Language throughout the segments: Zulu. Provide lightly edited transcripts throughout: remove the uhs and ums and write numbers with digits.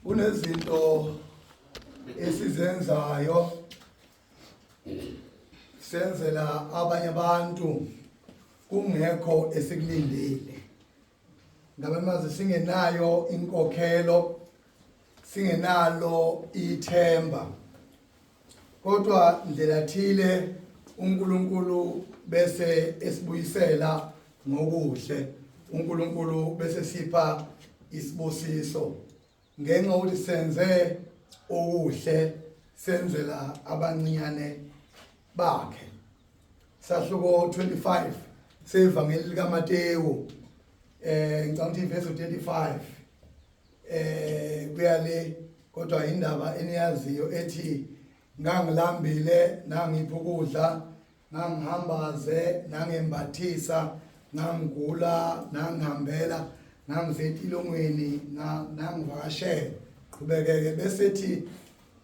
Kunezinto esizenzayo senzela abanye abantu kungekho esikulindile. Ngabe mazi singenayo inkokhelo, singenalo ithemba. Kodwa ndlela thile uNkulunkulu bese esibuyisela ngokuhle. uNkulunkulu bese sipha isibusiso ngenxa yokuthi senze okuhle senzela abancinyane bakhe. Sahluko 25 sevangeli likaMatewu, ngicabanga ukuthi verse 35 kuya le, kodwa indaba eniyaziyo ethi ngangilambile nangipha ukudla, ngangihambaze nangembathisa, ngangigula nangihambela, ngangisetilongweni nangivakashela. Qhubekeke bese thi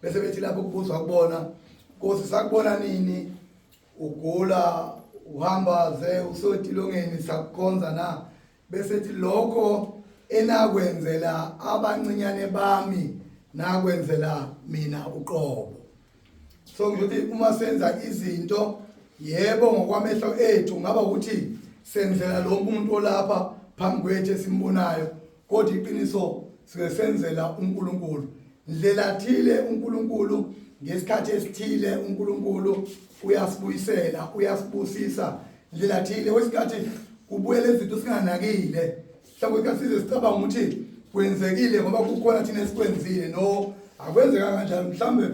bese bethi lapho kubuzwa kubona, Nkosi, sakubona nini ugula, uhamba ze, usotilongeni, sakukhonza na? Bese thi lokho enakwenzela abancinyane bami nakwenzela mina uqobo. So ngisho ukuthi uma senza izinto, yebo, ngokwamehlo ethu ngaba ukuthi senzela lo muntu olapha phambi kwethu esimbonayo, kodwa iqiniso sike senzela uNkulunkulu. Ndlela thile uNkulunkulu ngesikhathi esithile uNkulunkulu uyasibuyisela, uyasibusisa ndlela thile. Kwesikhathi kubuyela izinto singanakile, mhlawumbe isikhathi size sicabanga ukuthi kwenzekile ngoba kukhona thina esikwenzile. No, akwenzeka kanjalo. Mhlawumbe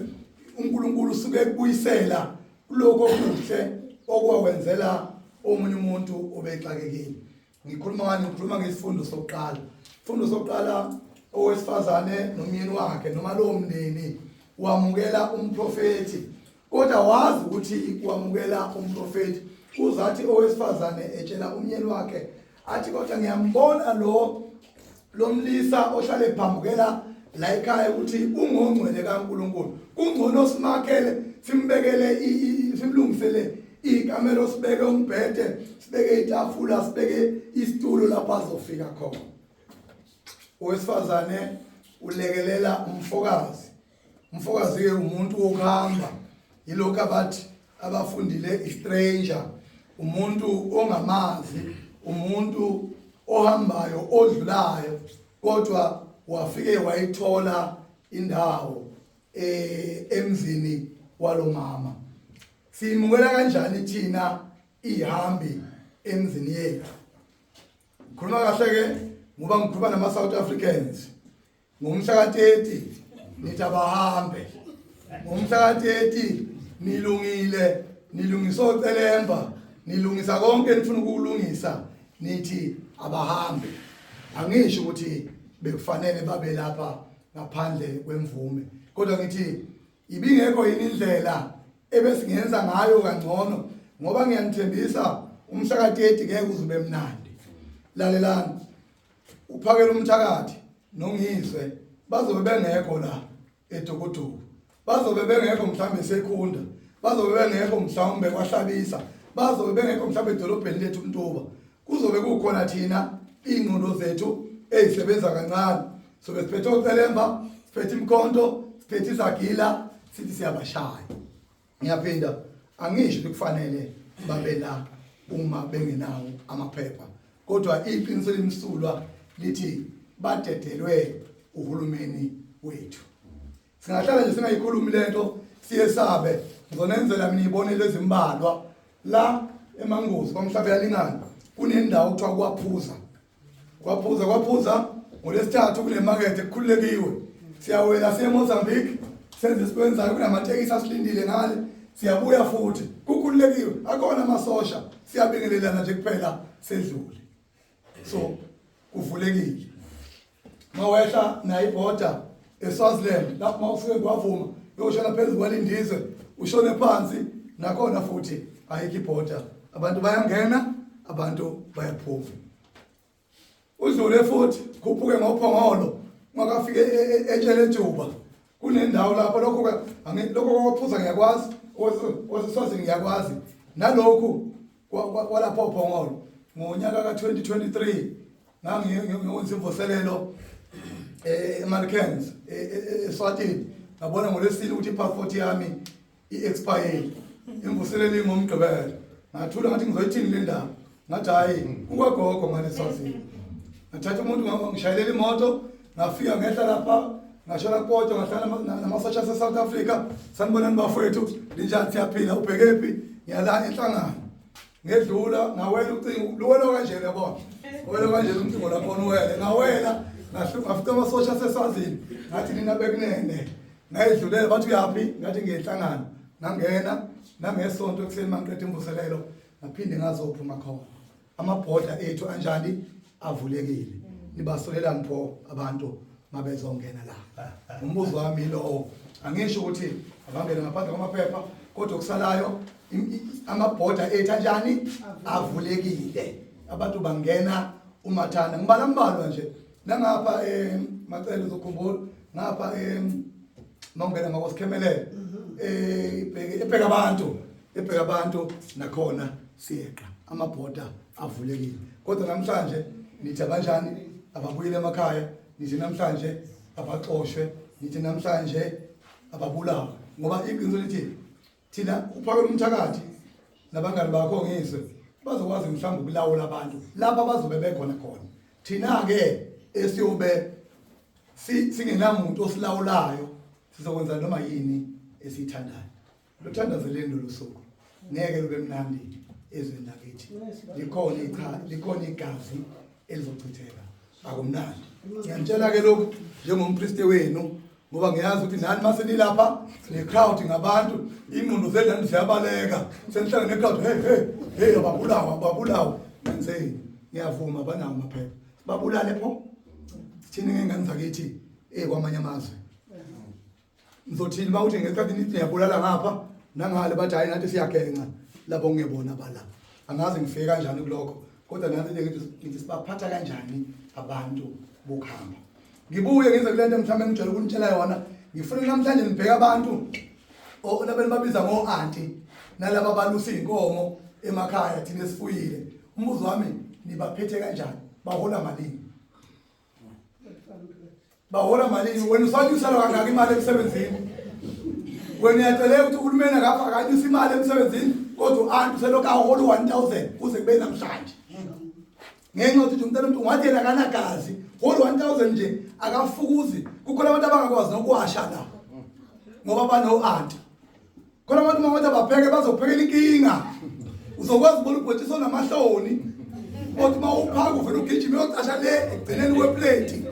uNkulunkulu usuke ekubuyisela kulokho okuhle okwawenzela omunye umuntu obexakekile. Ngikhuluma ngani? Ngikhuluma ngesifundo sokuqala. Isifundo sokuqala, owesifazane nomyeni wakhe noma lowo mndeni wamukela umprofethi, kodwa wazi ukuthi wamukela umprofethi. Uzathi owesifazane etshela umyeni wakhe athi, kodwa ngiyambona lo lomlisa ohlale ephambukela la ekhaya ukuthi ungongcwele kaNkuluNkulu, kungcono simakhele, simbekele, simlungisele ikamelo, sibeke umbhede, sibeke itafula, sibeke isitulo lapho azofika khona. Owesifazane ulekelela umfokazi. Umfokazi ke umuntu wokuhamba, yilokhu abathi abafundile i-stranger, umuntu ongamazi, umuntu ohambayo, odlulayo, kodwa wafike wayithola indawo emzini walomama. Simukela kanjani thina ihambi emzini yethu? Ngikhuluma kahle ke ngoba ngikhuluma nama South Africans. Ngomhla ka-30 nithi abahambe, ngomhla ka-30 nilungile, nilungisa ocelemba, nilungisa konke enifuna ukukulungisa, nithi abahambe. Angisho ukuthi bekufanele babe lapha ngaphandle kwemvume, kodwa ngithi ibingekho yini indlela ebesingenza ngayo kangcono? Ngoba ngiyanithembisa umhla ka-30 ngeke uzube mnandi. Lalelani, uphakela umthakathi nongizwe bazobe bengekho la eDukuduku, bazobe bengekho mhlawumbe eSekhunda, bazobe bengekho mhlawumbe kwaHlabisa, bazobe bengekho mhlawumbe edolobheni lethu uMtuba. Kuzobe kukhona thina, iy'ngqondo zethu ey'sebenza kancane, sobe siphethe ocelemba, siphethe imikhonto, siphethe izagila, sithi siyabashaya. Ngiyaphinda, angisho ukuthi kufanele babe la uma bengenawo amaphepha, kodwa iqiniso elimsulwa lithi badedelwe uhulumeni wethu. Singahlala nje singayikhulumi lento, siyesabe. Ngizonenzela mina ibonelo ezimbalwa. La eManguzi kwamhlaba yalingana kunendawo kuthiwa kwaphuza, kwaphuza, kwaphuza ngolesithathu kunemakethe, kukhululekiwe, siyawela siye eMozambique, senze esikwenzayo, kunamatekisi asilindile ngale, siyabuya futhi kukhululekiwe, akhona amasosha, siyabingelelana nje kuphela sedlule. So kuvulekile. Mawehla nayo ibhoda eSwaziland lapho, mawufike kwavuma uyoshona phezu kwalindize, ushone phansi nakhona futhi ayikho ibhoda, abantu bayangena, abantu bayaphuma. Udlule futhi khuphuke ngophongolo, ungakafike eTshelejuba kunendawo lapho. Lokho ke lokho kwaphuza ngiyakwazi, oseSwazini ngiyakwazi, nalokhu kwalapho ophongolo. Ngonyaka ka-2023 ngangiyenza imvuselelo. eMalkens eSwatini, ngabona ngolwesine ukuthi ipassport yami i-expire, imvuselelo ingomgqibelo. Ngathula ngathi ngizoyithini le ndaba, ngathi hhayi kukwagogo ngale Swazini. Ngathatha umuntu ngishayelela imoto, ngafika ngehla lapha ngashona kodwa ngahlala namasosha ase-South Africa. Sanibonani bafowethu, linjani? Siyaphila. Ubhekephi? Ngiyala enhlangano. Ngedlula ngawela ucingo, luwela kanjena yabona, wela kanjena umcingo lakhona uwele, ngawela ngafika amasosha aseSwazini, ngathi nina bekunene. Ngayidlulela, bathi uyaphi? Ngathi ngiyenhlangano. Ngangena nangesonto ekuseni mangiqeda imvuselelo, ngaphinde ngazophuma khona. Amabhoda ethu anjani? Avulekile. Nibasolelani pho abantu mabezongena la? Umbuzo wami lowo. Angisho ukuthi abangene ngaphandle kwamaphepha, kodwa okusalayo amabhoda ethu anjani? Avulekile. Abantu bangena umathanda. Ngibala mbalwa nje nangapha Macele, uzokhumbula ngapha mawungena ngakwasikhemelele ibheke ebheka abantu, ebheka abantu nakhona siyeqa, amabhoda avulekile. Kodwa namhlanje nithi abanjani? Ababuyele emakhaya. Nithi namhlanje abaxoshwe, nithi namhlanje ababulawe, ngoba iqiniso lithi thina uphakela umthakathi nabangani bakho ngizwe bazokwazi mhlawumbe ukulawula abantu lapha bazobe bekhona khona. Thina-ke esiyobe singenamuntu osilawulayo sizokwenza noma yini esiyithandayo. Luthandazeleni lolu suku, ngeke lube mnandi ezweni lakithi. Likhona icha, likhona igazi elizochitheka, akumnandi. Ngiyantshela-ke lokhu njengompriste wenu, ngoba ngiyazi ukuthi nani mase nilapha ne-crowd ngabantu, ingqondo zenu ziyabaleka, senihlale ne-crowd, hey hey hey, ababulawa, ababulawa. Ngenzeni? Ngiyavuma banawo amaphepha, sibabulale pho? Sithini ngey'ngane zakithi ekwamanye amazwe? Nizothini uma uthi ngesikhathi nithi niyabulala ngapha nangale, bathi hhayi nathi siyagenca lapho kungebona bala. Angazi ngifike kanjani kulokho, kodwa nathi nje ngithi sibaphatha kanjani abantu bokuhamba. Ngibuye ngize kule nto mhlawumbe ngijwayele ukunitshela yona. Ngifuna namhlanje nibheke abantu labeni babiza ngo-anti nalaba balusa iy'nkomo emakhaya, thina esifuyile. Umbuzo wami, nibaphethe kanjani? Bahola malini? Bahola malini? Wena usanyuselwa kangaka imali emsebenzini? Wena uyaceleka ukuthi uhulumeni akafa akanyusa imali emsebenzini, kodwa u-anti uselokhu ahola u-1000 kuze kube namhlanje, ngenxa yokuthi umntana umuntu ungathi yena akanagazi, hola 1000 nje, akafukuzi. Kukhona abantu abangakwazi nokuwasha la ngoba bano-anti. Khona abantu uma ngathi abapheke bazophekela inkinga, uzokwazi ubona ubhotshisi onamahloni, othi uma uphaka uvele ugijime uyocasha le ekugcineni kwepleti,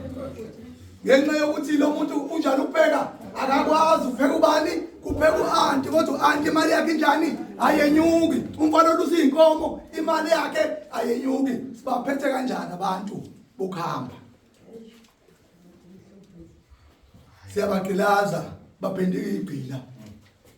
ngenxa yokuthi lo muntu unjani ukupheka, akakwazi upheka. Ubani kupheka? U-anti. Kodwa u-anti imali yakhe injani? Ayenyuki. Umfana olusa iy'nkomo imali yakhe ayenyuki. Sibaphethe kanjani abantu bokuhamba? Siyabagqilaza, baphenduka igqila.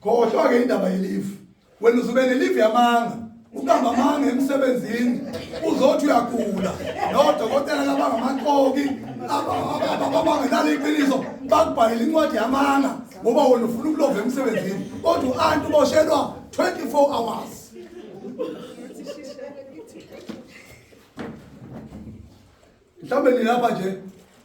Khohlwa-ke indaba yelifu. Wena uzube nelive yamanga, uqamba amanga emsebenzini, uzothi uyagula, nodokotela labangamaxoki abangenalo iqiniso bakubhalela incwadi yamanga ngoba wena ufuna ukulova emsebenzini, kodwa u-anti uboshelwa 24 hours. Mhlawumbe nilapha nje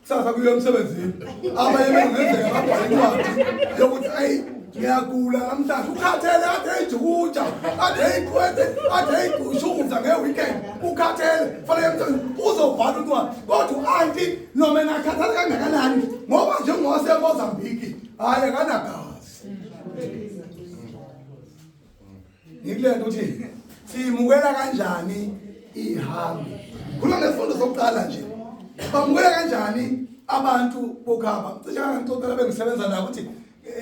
kusasa kuyo emsebenzini, abanye bengenzeka babhale incwadi yokuthi ayi ngiyagula namhlanje, ukhathele, ade eyijukuja, ade eyiqwete, ade eyigushuza nge-weekend, ukhathele, fanele emsebenzini, uzobhala incwadi. Kodwa u-anti noma engakhathala kangakanani, ngoba njengowasemozambiki, hhayi akanagazi. Ngikule nto ukuthi siyimukela kanjani ihambi. Khuluma ngesifundo sokuqala nje, bamukela kanjani abantu bokuhamba? Cishe ngangixoxela bengisebenza nabo ukuthi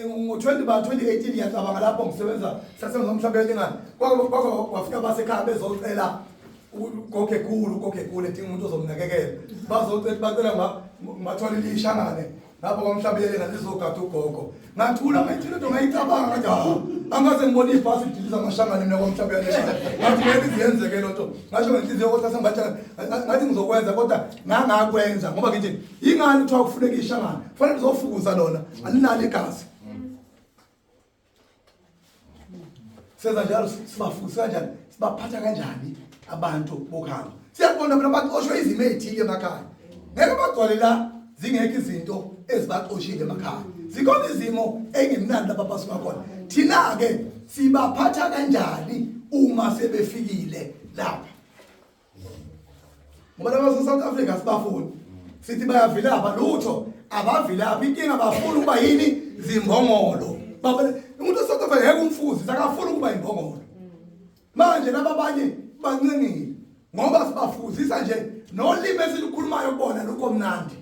ngo-20 ba 2018 ngiyacabanga, lapho ngisebenza, sasebenza umhlaba elingane, kwafika basekhaya bezocela ugogo ekhulu, ugogo ekhulu edinga umuntu ozomnakekela. Bazocela, bacela ngibatholele ishangane ngapha kwamhlabelele lizogada ugogo. Ngathula, ngayithula into, ngayicabanga, ngathi ha, angaze ngibone ibhasi lidiliza amashangane mina kwamhlabelele. Ngathi ngeke iziyenzeke lo nto. Ngasho ngenhliziyo, kodwa sengibatshela ngathi ngizokwenza, kodwa ngangakwenza ngoba ngithi ingani kuthiwa kufuneka ishangane, kufanele lizofukuza lona, alinalo igazi. Senza njalo, sibafundisa kanjani, sibaphatha kanjani abantu bokuhamba? Siyabona phela baxoshwe izimo ey'thile emakhaya, ngeke bagcwale la. Zingekho izinto ezibaxoshile emakhaya, zikhona izimo engemnandi lapha basuka khona. Thina ke sibaphatha kanjani uma sebefikile lapha? Ngoba laba South Africa sibafuni, sithi bayavilapha, lutho abavilapha. Inkinga bafuna ukuba yini? Zimbongolo. Umuntu South Africa ngeke umfuzi, akafuni ukuba imbongolo. Manje laba abanye bancengile ngoba sibafuzisa nje nolimi esilukhulumayo kubona lukho mnandi.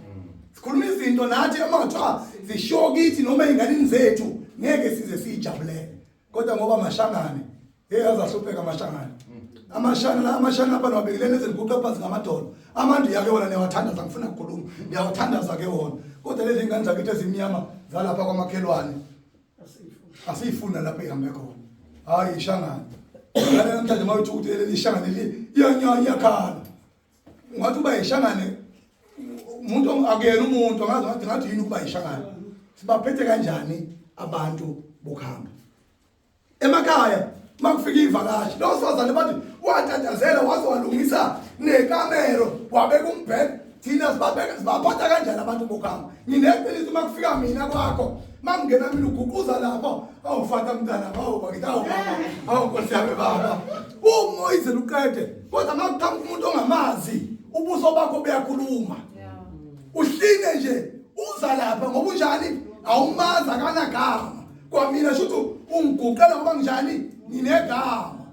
Sikhuluma izinto nathi uma kuthiwa zishiwo kithi noma ey'nganeni zethu ngeke size siyijabulele. Kodwa ngoba amashangane, hey, azahlupheka amashangane. Amashana la, amashana lapha niwabekeleni eziliguqe phansi ngamadolo. Amandiya ke wona niyawathandaza, ngifuna ukukhuluma. Niyawathandaza ke wona. Kodwa lezi ngane zakithi ezimnyama zalapha kwamakhelwane asiyifuna lapho ihambe khona. Hayi, ishangane ngane namhlanje uma uthi ukuthi leli shangane li iyanyanya, iyakhala, ungathi uba ishangane umuntu akuyena umuntu. Angazi ngathi yini ukuba ishangane. Sibaphethe kanjani abantu bokuhamba emakhaya makufika ivakashi? Lo sifazane bathi watatazela waze walungisa nekamero, wabeka umbhede. Thina sibabeka, sibaphatha kanjani abantu bokuhamba? Ngineqiniso, uma kufika mina kwakho, mangingena mina uguquza lapho, awufata mntana, awu bakithi, awu baba, awu nkosi yami baba, umoyizela uqede. Kodwa uma kuqhamuka umuntu ongamazi, ubuso bakho buyakhuluma, uhline nje uza lapha ngoba unjani, awumazi, akanagama. Kwamina shuthi ungiguqela ngoba nginjani, nginegama.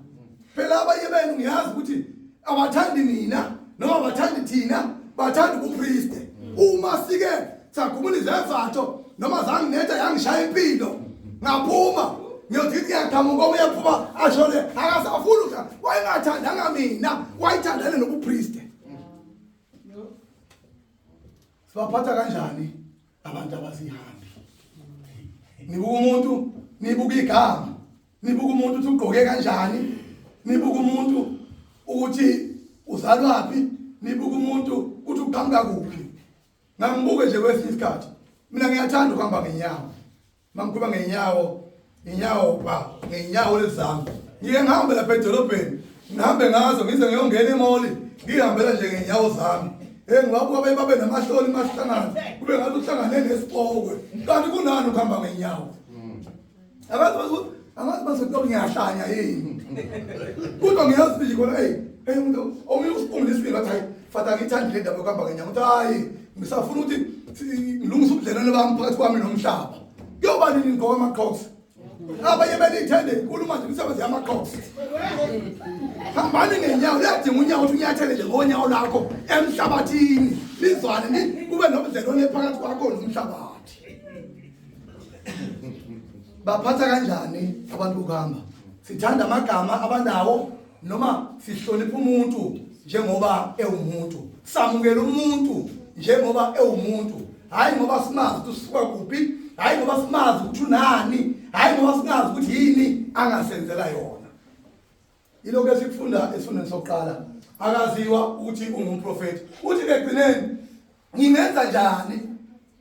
Phela abanye benu ngiyazi ukuthi abathandi nina noma abathandi thina, bathanda ubupriste. Uma sike sakhumula izevatho noma zanginetha, yangishaya impilo, ngaphuma ngiyothi ngiyaqhamuka, omunye aphuma ashone, akasafuni ukuhlala. Wayengathandanga mina, wayithandane nobupriste. Sibaphatha kanjani abantu abazihambi? Nibuka umuntu, nibuka igama, nibuka umuntu ukuthi ugqoke kanjani, nibuka umuntu ukuthi uzalwaphi, nibuka umuntu ukuthi uqhamuka kuphi. Ngangibuke nje kwesinye isikhathi, mina ngiyathanda ukuhamba ngenyawo. Mangikhuluma ngenyawo, inyawo ba ngenyawo lezami, ngike ngihambe lapha edolobheni, ngihambe ngazo ngize ngiyongena emoli, ngihambela nje ngenyawo zami. Hey, ngibabuka baye babe namahloni masihlangana, kube ngathi uhlangane nesipokwe, kanti kunani ukuhamba ngenyawo? Angazi bazothi ngiyahlanya yini, kodwa ngiyazi nje khona. Hey hey, umuntu omunye usiphumule isibili, wathi hayi fata, ngiyithandile le ndaba yokuhamba ngenyawo. Uthi hayi, ngisafuna ukuthi ngilungise ubudlelwane bami phakathi kwami nomhlaba. Kuyoba nini ngigqoka ama-crocs? Abanye beliyithende inkulu manje imisebenzi yama-crocs. Hambani ngenyawo, luyadinga unyawo ukuthi unyathele nje ngonyawo lakho emhlabathini, nizwane, kube nobudlelwane phakathi kwakho nomhlabathi. Baphatha kanjani abantu bokuhamba? Sithanda amagama abanawo noma sihlonipha umuntu njengoba ewumuntu? Samukela umuntu njengoba ewumuntu, hayi ngoba simazi ukuthi usuka kuphi, hayi ngoba simazi ukuthi unani, hayi ngoba singazi ukuthi yini angasenzela yona. Yilokho esikufunda esifundweni sokuqala. Akaziwa ukuthi ungumprofeti. Uthi ekugcineni, ngingenza njani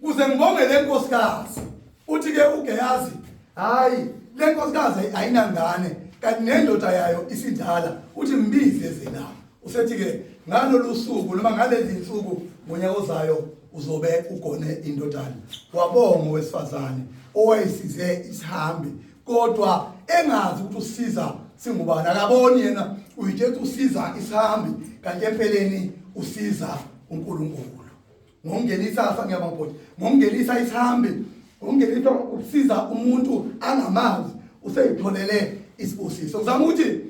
kuze ngibonge le nkosikazi? Uthi ke uGeyazi, hayi, le nkosikazi ayinangane, kanti nendoda yayo isindala. Uthi mbize zela. Usethi ke ngalolu suku noma ngalezi insuku ngonyaka ozayo uzobe ugone indodana. Wabonga owesifazane owayesize isihambi kodwa engazi ukuthi usiza singubani. Akaboni yena, uyitshela ukuthi usiza isihambi, kanti empeleni usiza uNkulunkulu ngokungenisa, ngiyababhoti, ngokungenisa isihambi, ngokungenisa ukusiza umuntu angamazi, useyitholele isibusiso. Ngizama ukuthi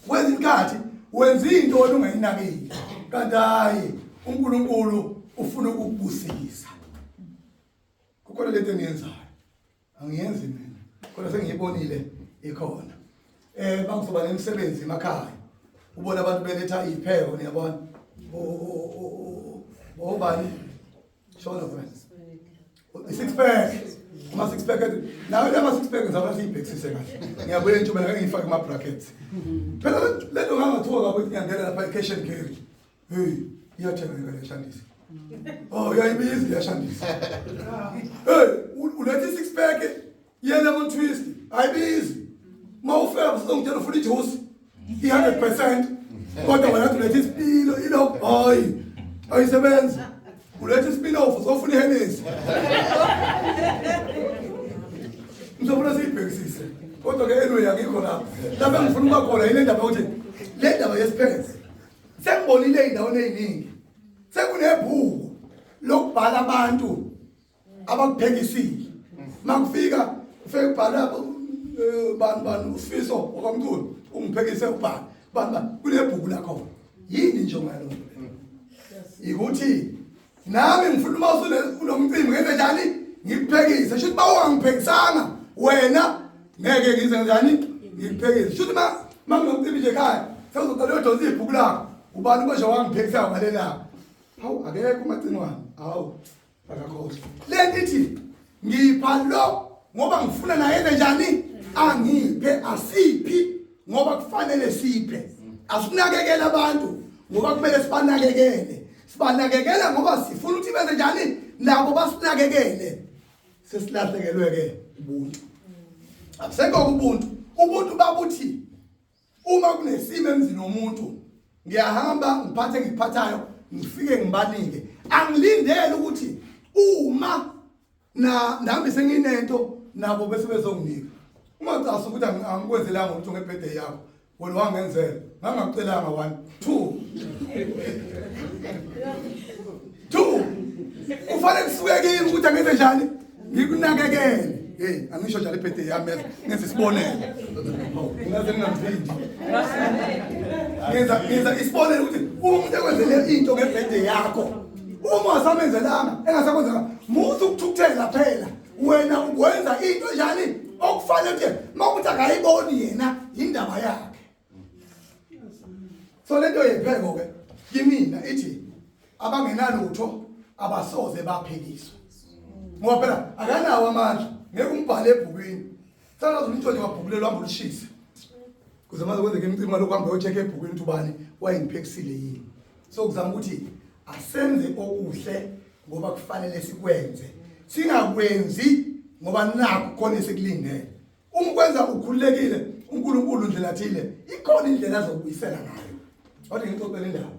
kwezinye isikhathi wenza into wena ungayinakile, kanti hayi, uNkulunkulu ufuna ukukubusisa. Kukhona lento engiyenzayo, angiyenzi mina, kodwa sengiyibonile ikhona. Bangizoba nemisebenzi emakhaya, ubona abantu beletha ipheko, niyabona obani, shona friends, i-six pack, ama six pack nawe, lama six pack ngizama siyibhekisise kahle. Ngiyabuya entshubela, ngeke ngiyifake kuma brackets phela lento. Ngangathuka kabi ukuthi ngiyangena lapha e-cash and carry, hey, iyathengeka le shandisa. Oh, uyayibiza, iyashandisa. Hey, uletha i-six pack ye-lemon twist, ayibizi. Uma ufika usizongitshela ufuna ijuice i-100%, kodwa wena uthi uletha isipilo ilo. Hayi, ayisebenzi. Uletha ispin-off uzofuna iHennessy. Ngizofuna siyibhekisise. Kodwa ke anyway akikho lapho. Lapho engifuna ukuba khona yile ndaba yokuthi le ndaba yesiphethe. Sengibonile ey'ndaweni ey'ningi. Sekunebhuku lokubhala abantu abakuphekisile. Makufika ufike kubhala bani bani uSifiso wakwamculo ungiphekise ubhale bani bani kunebhuku lakhona. Yini injongo yalokho? Ikuthi nami ngifuna uma unomcimbi ngenze njani ngikuphekise shuthi uma ungangiphekisanga wena ngeke ngize njani ngikuphekise shuthi uma uma nginomcimbi nje ekhaya sewuzoqala uyodonsa ibhuku lakho ubani konje wangiphekisa ngalelanga hawu akekho umacingwane hawu akakhohlwa le nto ithi ngipha lo ngoba ngifuna naye enze njani angiphe asiphi ngoba kufanele siphe asinakekele abantu ngoba kumele sibanakekele sibanakekela ngoba sifuna ukuthi benze njani nabo basinakekele sesilahlekelwe ke ubuntu abusekho ubuntu ubuntu babuthi uma kunesimo emzini womuntu ngiyahamba ngiphathe ngikuphathayo ngifike ngibanike angilindele ukuthi uma na nami senginento nabo bese bezonginika ungacasa ukuthi angikwenzelanga lutho ngebirthday yakho wena wangenzela ngangakucelanga 1 2 2 kufanele kusuke kimi ukuthi angenze njani ngikunakekele hey angisho njalo ibirthday yami ngenza isibonelo ngaze ngingamphindi ngenza ngenza isibonelo ukuthi uma umuntu ekwenzele into ngebirthday yakho uma wasamenzelanga engasakwenzela musa ukuthukuthela phela wena ukwenza into njani okufanele ukuthi makuthi akayiboni yena indaba yakhe so lento yepheko ke kimina ithi abangenalutho abasoze baphikiswa ngoba phela akanawo amandla ngeke umbhale ebhukwini sanazo umuntu nje wabhukulelwa hamba ulishise kuze manje kwenzeke imicimbi ngalokhu hamba uyocheck ebhukwini ukuthi ubani wayengiphekisile yini so kuzama ukuthi asenze okuhle ngoba kufanele sikwenze singakwenzi ngoba nakho khona esikulindele uma ukwenza ukhululekile uNkulunkulu ndlela thile ikhona indlela azokubuyisela ngayo kodwa ngixoxele indaba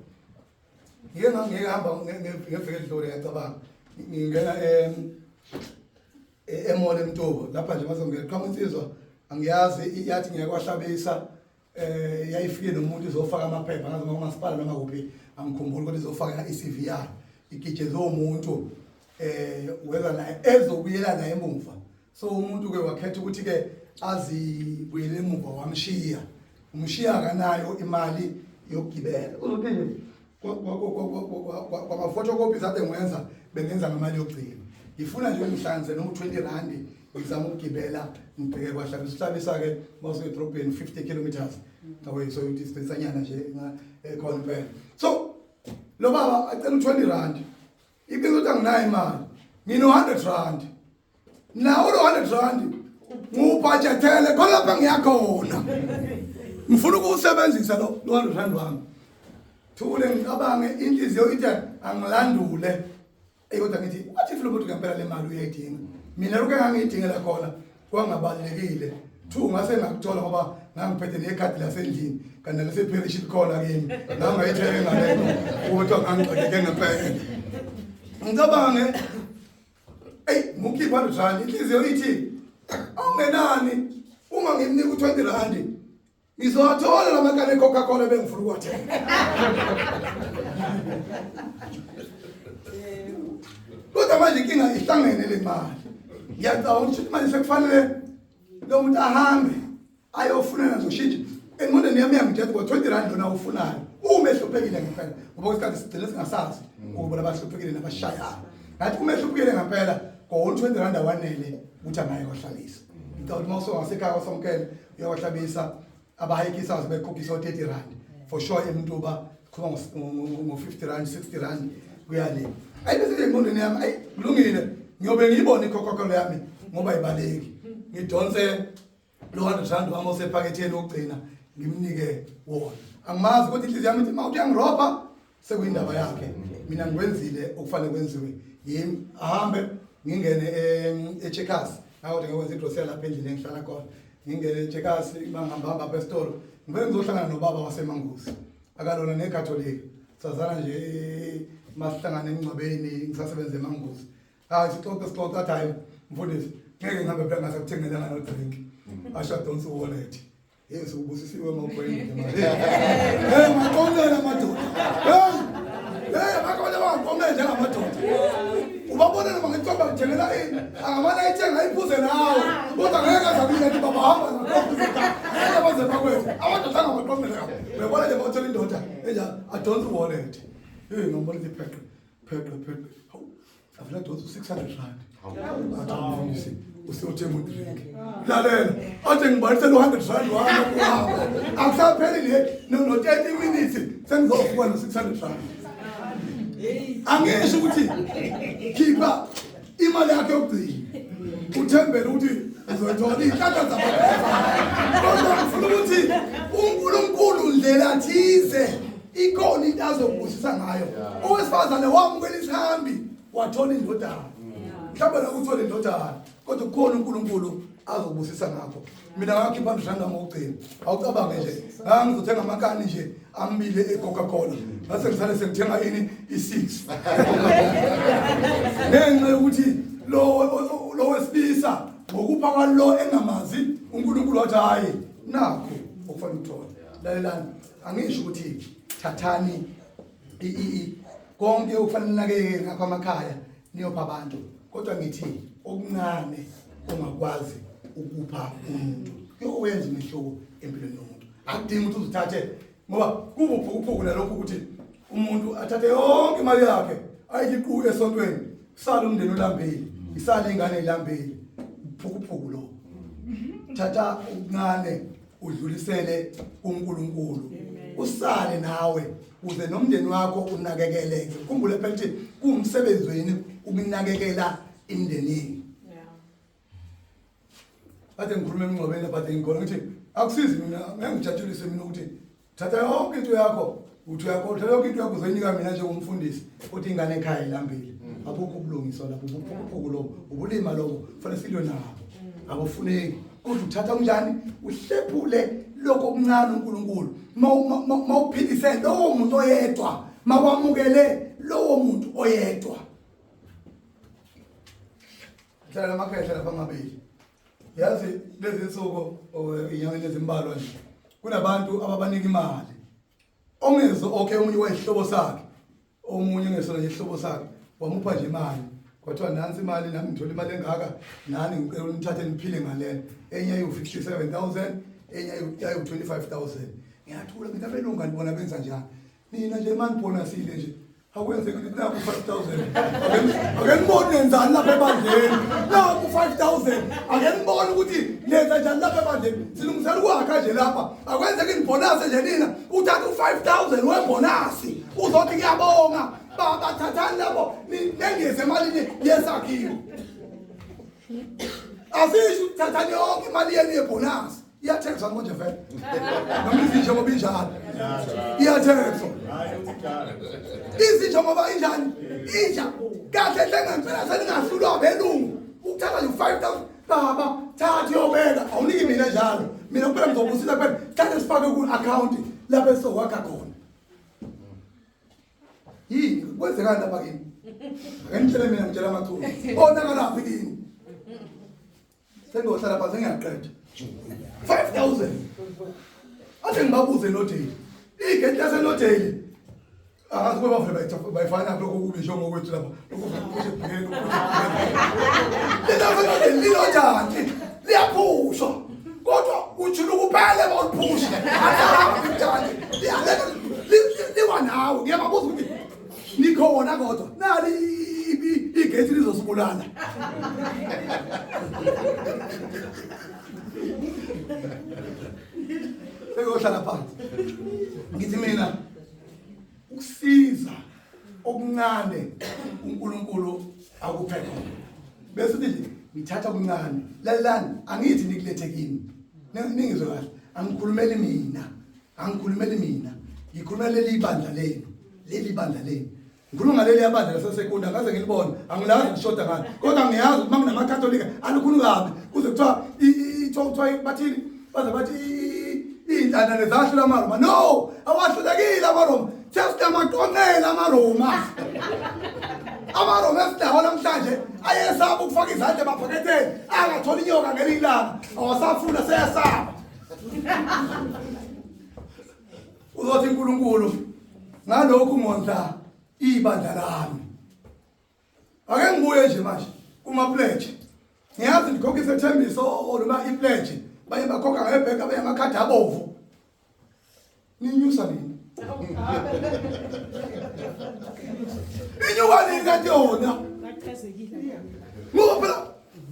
ngike ngangeke hamba ngeviki edlule ngiyacabanga ngingena emall eMtuba lapha nje mase ngene qhamuka insizwa angiyazi yathi ngiyakwahlabisa eh yayifike nomuntu izofaka amaphepha ngazi noma umasipala noma kuphi angikhumbuli kodwa izofaka iCV yayo igijeze umuntu eh weza naye ezobuyela naye emuva so umuntu ke wakhetha ukuthi ke azibuyele emuva wamshiya umshiya akanayo imali yokugibela uzothi nje kwama-photocopies ade ngiwenza bengenza ngemali yokugcina ngifuna nje ungihlanze noma u-20 randi ngizama ukugibela ngibheke kwahlabisa uhlabisa-ke uma usedrobheni 50 kilometers away so idistance-anyana nje ekhona impela so lo baba acela u-20 rand iqiniso ukuthi anginayo imali ngino-100 rand nawo lo 100 rand ngiwubhajethele khona lapha ngiyakhona ngifuna ukuwusebenzisa lo 100 rand wami thule ngicabange inhliziyo ithi angilandule eyi kodwa ngithi what if lo muntu ngempela le mali uyayidinga mina lokho engangiyidingela khona kwangabalulekile two ngase ngakuthola ngoba ngangiphethe nekhadi lasendlini kanti nalasepherishi likhona kimi ngangayithenga lento ukuthi ngangixakeke ngempela ngicabange eyi mukhipha 100 rand inhliziyo ithi awungenani uma ngimnika u-20 rand ngizowathola la makani e-coca-cola bengifuna ukuwathenga kodwa manje inkinga ihlangene le mali ngiyacabanga ukuthi manje sekufanele lo muntu ahambe ayofunana zoshintsha engqondweni yami yangitshela ukuthi 20 rand lona ufunayo uma ehluphekile ngempela ngoba kwesikhathi sigcine singasazi ukuba abahluphekile nabashayayo ngathi uma ehluphekile ngempela ngo 20 rand awanele ukuthi angaye kohlalisa ngicabanga ukuthi uma usungasekhaya kwaSomkele uyawahlabisa abahayikisa bekhokhisa o-30 rand for sure emntuba khuluma ngo-50 rand 60 rand kuya le ayi bese engqondweni yami ayi kulungile ngiyobe ngiyibone i-coca-cola yami ngoba ibaleki ngidonse lo 100 rand wami osephaketheni wokugcina ngimnike wona angimazi kodwa inhliziyo yami ithi uma uthi uyangirobha sekuyindaba yakhe mina ngikwenzile okufanele kwenziwe yimi ahambe ngingene eCheckers ngakho ngikwenza igrocery lapha endlini engihlala khona ngingene eCheckers mangihamba hamba apha esitolo ngivele ngizohlangana nobaba waseManguzi akalona neKatholika sazana nje Masihlangane emngcwabeni ngisasebenza eManguzi. Hayi sixoxe sixoxe athi hayi mfundisi ngeke ngihambe phela ngasakuthengelanga no drink. Asho adonsa wallet. Yesu ubusisiwe mawubhekile nje manje. Hey maqondela amadoda. Hey! Hey maqondela baqondela njengamadoda. Ubabona noma ngicomba ngithengela ini angamane ayithenga ayiphuze nawe. Kodwa ngeke aze akunika baba hamba ngakho. Ngeke baze bakwenze. Amadoda angamaqondela kabi. Uyabona nje mawuthola indoda enja adonsa wallet. Hey ngambona ithi pheqe pheqe pheqe. Hawu avela donsa u-600 rand. Athi mfundisi usewuthenga udrink. Lalela athi ngibalisele u-100 rand wami kuhamba. Akusapheli le no 30 minutes sengizovuka no-600 rand. Angisho ukuthi khipha imali yakhe yokugcina uthembele ukuthi uzoyithola iy'nhlanhla zabantu. Kodwa ngifuna ukuthi uNkulunkulu ndlela thize ikhona into azokubusisa ngayo. Owesifazane wamukela isihambi wathola indodana. Mhlawumbe la uthola indodana kodwa kukhona uNkulunkulu azokubusisa ngakho. Mina ngakhipha mhlanga ngokugcina. Awucabange nje ngangizothenga amakani nje amibili eCoca-Cola. Ngase ngisale sengithenga ini i6. Ngenxa yokuthi lo wesilisa ngokupha kwalo engamazi uNkulunkulu wathi hayi nakho okufanele uthole. Lalelani angisho ukuthi thathani konke okufanele nakeke ngakho amakhaya niyopha abantu kodwa ngithi okuncane ongakwazi ukupha umuntu kuyowenza umehluko empilweni yomuntu. Akudingi ukuthi uzithathe ngoba kubuphukuphuku nalokhu ukuthi umuntu athathe yonke imali yakhe ayithi qu esontweni sala umndeni ulambile isale ingane ilambile. Ubuphukuphuku lo. Thatha okuncane udlulisele kuNkulunkulu usale nawe uze nomndeni wakho unakekeleke. Khumbule phela ukuthi kuwumsebenzi wenu ukunakekela imindeni yenu. Kade ngikhuluma emngcwabeni lapha kade ngikhona ngithi akusizi mina ngeke ngijatshulise mina ukuthi thatha yonke into yakho uthi uyakhohlwa yonke into yakho uzoyinika mina njengomfundisi uthi ingane ekhaya ilambile. Akukho ubulungiswa lapho, ubuphukuphuku lobo, ubulima lobo, kufanele silwe nabo. Akufuneki. Kodwa uthatha kunjani uhlephule lokho okuncane uNkulunkulu mawuphilise lowo muntu oyedwa, mawamukele lowo muntu oyedwa. Hlala namakhehla lapha amabili. Yazi lezi nsuku inyanga ezimbalwa nje kunabantu ababanika imali ongezwa okay omunye wayihlobo sakhe omunye ongesona nje isihlobo sakhe wamupha nje imali kwathiwa nansi imali nami ngithola imali engaka nani ngicela unithathe niphile ngalena enye ayiwu-57000 enye ayiwu-25000 ngiyathula ngithi abelungu kanti bona benza njani nina nje manibhonasile nje akwenzeki ukuthi naku 5000 ake nibone nenzani lapha ebandleni naku 5000 ake nibone ukuthi nenza njani lapha ebandleni silungisela ukwakha nje lapha akwenzeki nibhonase nje nina uthatha u-5000 webhonasi uzothi ngiyabonga baba thathani lapho nengeze emalini yesakhiwo asisho thathani yonke imali yenu yebhonasi iyathekiswa konje vele noma izinje ngoba injalo iyathekiswa izinje ngoba injani inja kahle hle ngempela seningahlulwa abelungu ukuthatha nje u-5000 baba thatha uyobeka awuniki mina njalo mina kuphela ngizobusisa kuphela thatha sifake ku-akhawunti lapho esizokwakha khona yini kwenzekani lapha kini ake nitshele mina ngitshela amaculo onakalaphi kini sengiyohlala phansi ngiyaqeda 5000 ase ngibabuze nodeli igeti lasenodeli angazi kuba bavele bayifana lokho kubi njengokwethu lapha lokho kuphushe ebhekeni lelasenodeli lilonjani liyaphushwa kodwa ujula ukuphele mawuliphusha asahambi njani liwa nawe ngiyababuza ukuthi nikhona kodwa nali igeti lizosibulala sekuyohlala phansi ngithi mina ukusiza okuncane uNkulunkulu akuphe khona bese uthi nje ngithatha okuncane lalelani angithi nikulethe kimi ningizwe kahle angikhulumeli mina angikhulumeli mina ngikhulumela leli bandla lenu leli bandla lenu ngikhuluma ngaleli yabandla lasesekunda ngaze ngilibone angilazi ngishoda ngani kodwa ngiyazi ukuthi manginamaKatolika alukhulu kabi kuze kuthiwa kuthiwa bathini baze bathi iy'ntandane zahlula amaRoma no awahlulekile amaRoma Sesinamaqonqela amaRoma. AmaRoma esidawo namhlanje ayesaba ukufaka izandla emaphaketheni angathola inyoka ngelinye ilanga. Awasafuna seyasaba. Uzothi uNkulunkulu ngalokhu ngondla ibandla lami. Ake ngibuye nje manje kuma pledge. Ngiyazi ndikhokha isethembiso noma i-pledge. Baye bakhokha ngebhenki abaye amakhadi abovu. Ninyusa nini? Inyuka nini kanti yona? Ngoba phela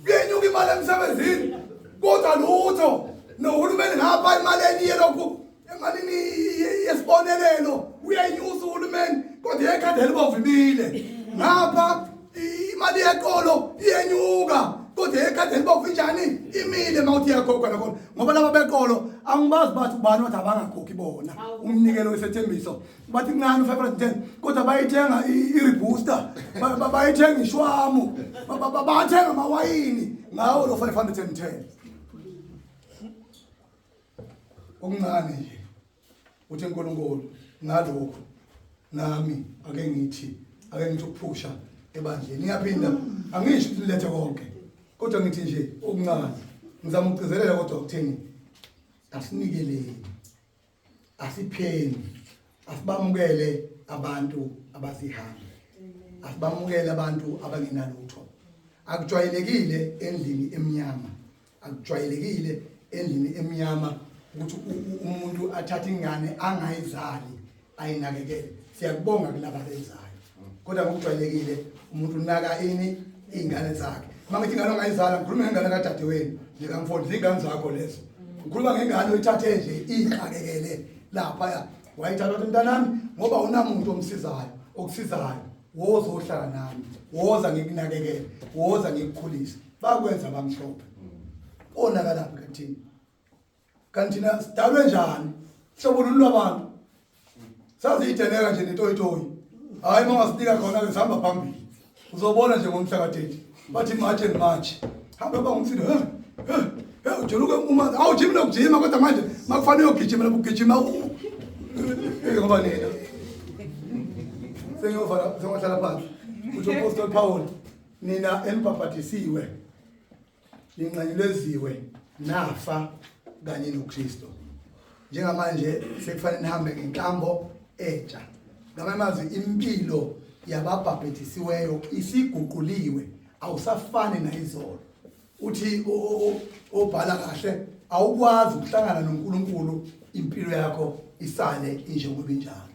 kuyenyuka imali emsebenzini kodwa lutho nohulumeni ngapha imali eniye lokhu emalini yesibonelelo uyayinyusa uhulumeni kodwa yekhadi elibomvu imile ngapha imali yeqolo iyenyuka kodwa yekhadi elibomvu injani imile uma uthi iyakhokhwa nakhona ngoba laba beqolo angibazi bathi ubani wathi abangakhokhi bona umnikelo wesethembiso bathi kuncane u-510 kodwa bayithenga i-rebooster bayithenga ishwamu bathenga amawayini ngawo lo 510. Okuncane nje uthi uNkulunkulu ngalokhu nami ake ngithi ake ngithi ukuphusha ebandleni ngiyaphinda angisho ukuthi nilethe konke kodwa ngithi nje okuncane ngizama ukugcizelela kodwa ukuthini asinikeleni asipheni asibamukele abantu abasihambi asibamukele abantu abangenalutho akujwayelekile endlini emnyama Akujwayelekile endlini emnyama ukuthi umuntu athathe ingane angayizali ayinakekele. Siyakubonga kulaba abenzayo. Kodwa ngokujwayelekile umuntu unaka ini iy'ngane zakhe. Uma ngithi ingane ongayizala ngikhuluma ngengane kadadewenu nekamfowenu, ziy'ngane zakho lezo. Ngikhuluma ngengane oyithathe nje iy'xakekele laphaya. Wayithatha wathi mntanami ngoba unamuntu omsizayo, okusizayo, woza ohlala nami, woza ngikunakekele, woza ngikukhulise. Bakwenza abamhlophe. Konakalaphi kanti thina? Kanti thina sidalwe njani? Hlobo lolu lwabantu. Saziyideleka nje netoyitoyi. Hayi uma ungasinika khona ke sihamba phambili. Uzobona nje ngomhla ka-30. Bathi March and March. Hamba banga umsindo. He he he ujuluke uma awujimi nokujima kodwa manje makufanele uyogijima lapho ugijima ngoba nina. Sengiyovala sengiyohlala phansi. Uthi uPostoli Paul Nina enibhabhadisiwe ninqanyuleziwe nafa kanye noKristu. Njengamanje sekufanele nihambe ngenkambo entsha. Ngamanye amazwi impilo yababhabhadisiweyo isiguquliwe awusafani nayizolo. Uthi obhala kahle awukwazi ukuhlangana noNkulunkulu impilo yakho isale injengoba injalo.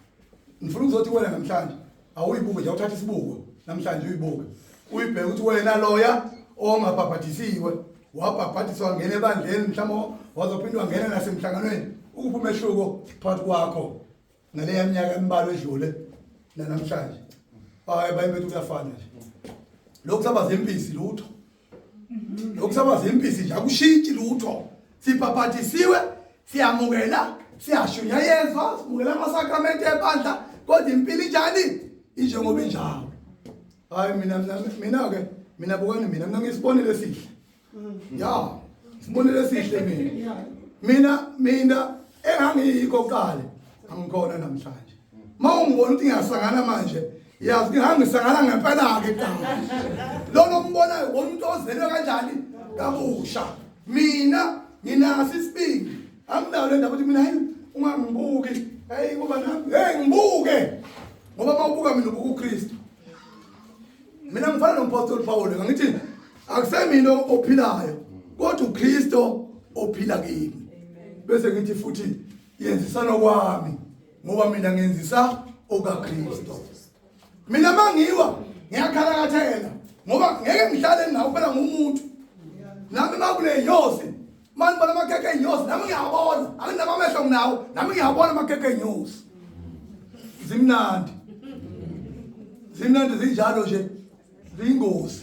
Ngifuna ukuzothi kuwena namhlanje awuyibuke nje awuthatha isibuko namhlanje uyibuke uyibheke ukuthi wena loya ongabhabhadisiwe wabhabhadiswa wangena ebandleni mhlawumbe wazophinde wangena nasemhlanganweni ukuphi umehluko phakathi kwakho naleya minyaka embalwa edlule nanamhlanje hayi bayibethu kuyafana nje lokhu saba zempisi lutho Lokhu saba zimpisi nje akushintshi lutho. Sibhabhadisiwe, siyamukela, siyashunyayezwa, simukela amasakramente ebandla, kodwa impilo injani? Injengoba injalo. Hayi mina mina ke mina bukani mina mina ngisibonile esihle. Ya, sibonile esihle mina. Mina mina engangiyikho kuqala angikhona namhlanje. Mawungibona ukuthi ngiyasangana manje yazi ngihangisangana ngempela-ke kuqala lona ombonayo ubona umuntu ozelwe kanjani kabusha mina nginaso isibindi anginayo le ndaba ukuthi mina hayi ungangibuki hayi ngoba nami hey ngibuke ngoba uma ubuka mina ubuka uKristu mina ngifana nompostoli Paul ngithi akusemina ophilayo kodwa uKristu ophila kimi bese ngithi futhi yenzisana kwami ngoba mina ngenzisa okaKristu mina mangiwa ngiyakhalakathela ngoba ngeke ngihlale nawo phela ngumuntu nami makuneyinyosi mani bona amakhekhe eyinyosi nami ngiyabona anginabo amehlo nginawo nami ngiyabona amakhekhe eyinyosi zimnandi zimnandi zinjalo nje ziyingozi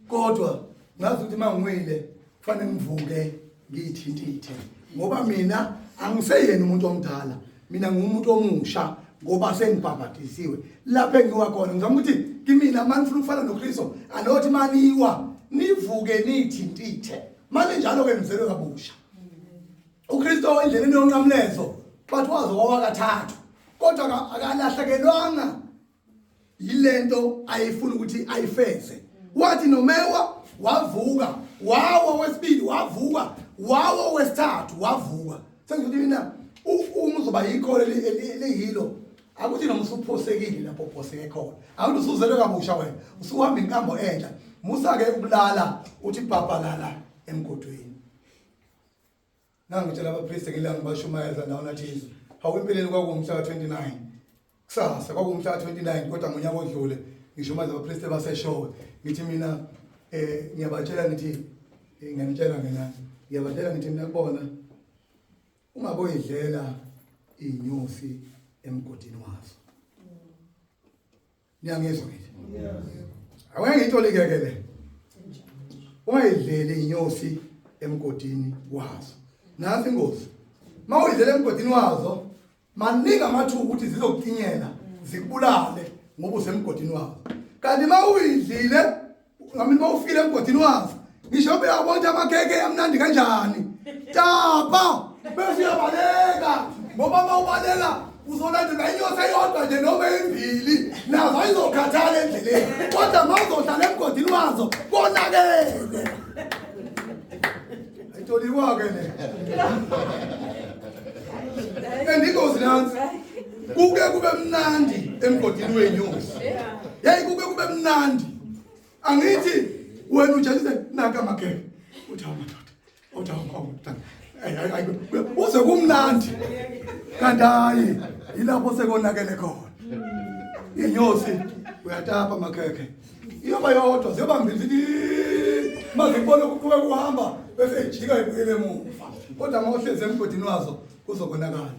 Kodwa ngazi ukuthi mangiwile kufanele ngivuke ngiyithintithe ngoba mina angiseyena umuntu omdala mina ngiwumuntu omusha ngoba sengibhabhadisiwe lapho engiwa khona ngizama ukuthi kimina uma nifuna ukufana noKristu anothi maniwa nivuke niyithintithe manje njalo ke nizelwe kabusha uKristu endleleni yonqamlezo bathi waze wawa kathathu. Kodwa akalahlekelwanga yilento ayifuna ukuthi ayifeze. Wathi nomewa wavuka, wawa wesibili wavuka, wawa wesithathu wavuka. Sengithi mina uma uzoba yikho leliyilo akuthi noma usuphosekile lapho uphoseke khona akuthi usuzelwe kabusha wena usuhamba inkambo entsha musa-ke ukulala uthi bhabhalala emgodweni Nangitshela abapristi ngelanga bashumayeza ndawana thize. Hawu empeleni kwakuwumhla ka-29. Kusasa kwakuwumhla ka-29 kodwa ngonyaka odlule ngishumayeza abapristi baseshowe. Ngithi mina eh ngiyabatshela ngithi eh, ngiyanitshela mina ngiyabatshela ngithi mina kubona ungaboyidlela inyosi emgodini wazo. Niyangizwa ngithi? Aweke ngiyitolike ke le. Ungayidleli inyosi emgodini wazo. Nansi ingozi. Mawuyidlela emgodini wazo, maningi amathuba ukuthi zizokutinyela zikubulale ngoba usemgodini wazo. Kanti mawuyidlile ngamini mawufile emgodini wazo ngisho beyabona ukuthi amakhekhe amnandi kanjani tapa bese uyabaleka ngoba uma ubaleka uzolandelwa inyosi eyodwa nje noma embili nazo ayizokhathala endleleni kodwa uma uzohlala emgodini wazo konakele ayitoliwa-ke le and ingozi nansi kuke kube mnandi emgodini wenyusi yayi kuke kube mnandi angithi wena ujalise nanka amakhekhe uthi hawu madoda uthi hawu madoda uze kumnandi kanti hayi yilapho sekonakele khona inyosi uyatapa amakhekhe iyoba yodwa ziyoba mbili zithi mazikubona ukuqhubeka uhamba bese ijika ibuyele emuva kodwa uma uhlezi emgodini wazo kuzokonakala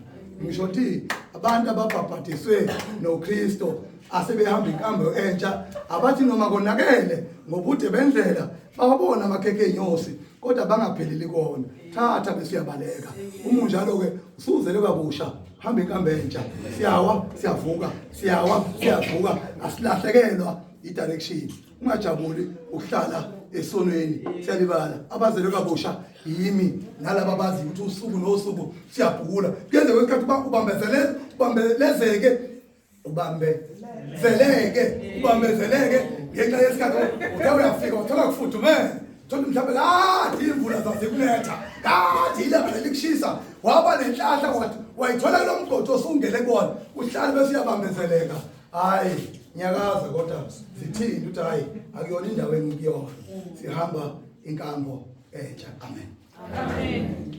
ngisho ukuthi abantu ababhabhadiswe noKristu asebehamba inkambo entsha abathi noma konakele ngobude bendlela bawabona amakhekhe enyosi kodwa bangapheleli kona thatha bese uyabaleka uma unjalo ke usuzele kabusha hamba inkambo entsha siyawa siyavuka siyawa siyavuka asilahlekelwa i-direction ungajabuli ukuhlala esonweni siyalibala abazelwe kabusha yimi nalaba abazi ukuthi usuku nosuku siyabhukula kuyenzeka kwesikhathi uba ubambezele ubambelezeke ubambezeleke ubambezeleke ngenxa yesikhathi uthe uyafika uthola kufudumele thola mhlawumbe kade imvula zazikunetha kade ilanga lelikushisa waba nenhlahla wayithola kulo mgodi osungene kuwona uhlale bese uyabambezeleka hayi nyakaza kodwa zithini ukuthi hayi akuyona indawo engikuyona sihamba inkambo entsha amen. Amen.